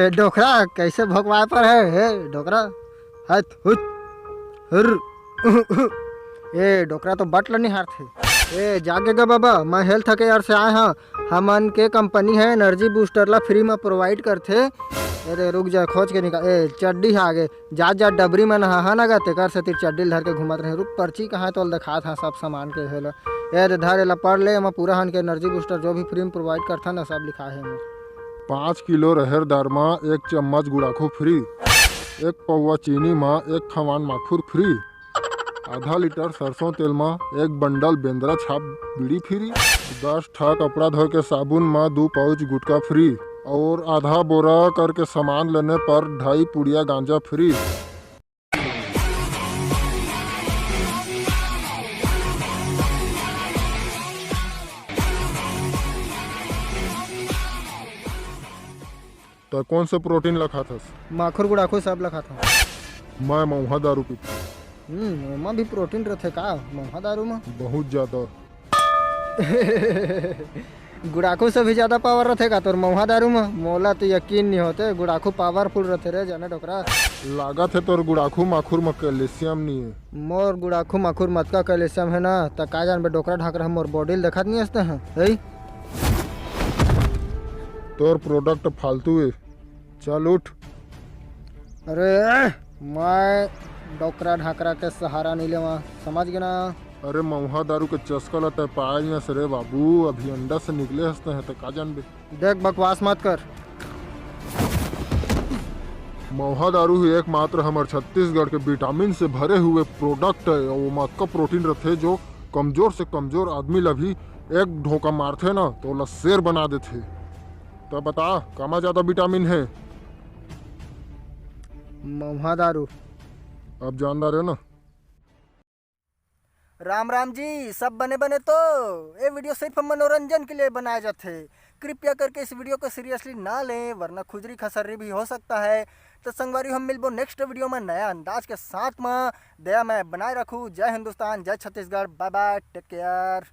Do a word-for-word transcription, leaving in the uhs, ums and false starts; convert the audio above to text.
ए डोकरा, कैसे भोकवाए पर है? हे डोकरा, हत हुत हुर। ए डोकरा तो बट ल निहारथे। ए जागे गा बाबा, मैं हेल्थ केयर से आए हंव। हमन के कंपनी है एनर्जी बूस्टर ला फ्री में प्रोवाइड करथे। ए दे रुक जा, खोज के निकाल। ए चड्डी ह आगे, जात जात डबरी में नहाहा ना गा, तेकर सेती चड्डी ल धर के घूमत रहे। रुक, पर्ची कहाँ हे तोल देखात हंव सब सामान के। हेलो, ए दे धर, एला पढ़ ले, एमा पूरा हन के एनर्जी बूस्टर जो भी फ्री में प्रोवाइड करथन ना, सब लिखा है एमा। पाँच किलो रहेर दार म एक चम्मच गुड़ाखू फ्री, एक पौवा चीनी म एक खवान माखुर फ्री, आधा लीटर सरसों तेल म एक बंडल बेंदरा छाप बीड़ी फ्री, दस ठा कपड़ा धोए के साबुन म दू पाउच गुटखा फ्री, और आधा बोरा करके सामान लेने पर ढाई पुड़िया गांजा फ्री। त कौन से प्रोटीन ला खाथस? माखुर गुड़ाखू सब ला खाथंव। मैं मउहा दारू पीथंव। हम्म, ओमा भी प्रोटीन रथे का मउहा दारू म? बहुत ज्यादा। गुड़ाखू से भी ज्यादा पावर रथे का तोर मउहा दारू म? मोला तो यकीन नहीं होते, गुड़ाखू पावरफुल रथे रे, जाने डोकरा। लागत हे तोर गुड़ाखू माखुर म कैल्शियम नहीं है। मोर गुड़ाखू माखुर मतका कैल्शियम है ना, त का जानबे डोकरा ढाकरा, मोर बॉडी ल देखत नहीं हस ते ह, हे? तोर प्रोडक्ट फालतू है, चल उठ। अरे, मैं डोकरा ढाकरा के सहारा नहीं लेवा, समझ गे ना? अरे मउहा दारू के चस्का ल तय पाय नस रे बाबू, अभी अंडा से निकले हस ते ह, त का जानबे। देख, बकवास मत कर। मउहा दारू ही एकमात्र हमर छत्तीसगढ़ के विटामिन से भरे हुए प्रोडक्ट है, अउ ओमा अतका प्रोटीन रथे जो कमजोर से कमजोर आदमी ला भी एक ढोका मारथे ना, तो ओला शेर बना देथे। त बता, कामा ज्यादा विटामिन है? मउहा दारू। अब जानदार है ना? राम राम जी, सब बने बने तो? ये वीडियो सिर्फ मनोरंजन के लिए बनाया जाथे। कृपया करके इस वीडियो को सीरियसली ना लें, वरना खुजरी खसर्री भी हो सकता है। तो संगवारी, हम मिलबो नेक्स्ट वीडियो में नया अंदाज के साथ में। दया में बनाए रखू। जय हिंदुस्तान, जय छत्तीसगढ़, बाय बाय, टेक केयर।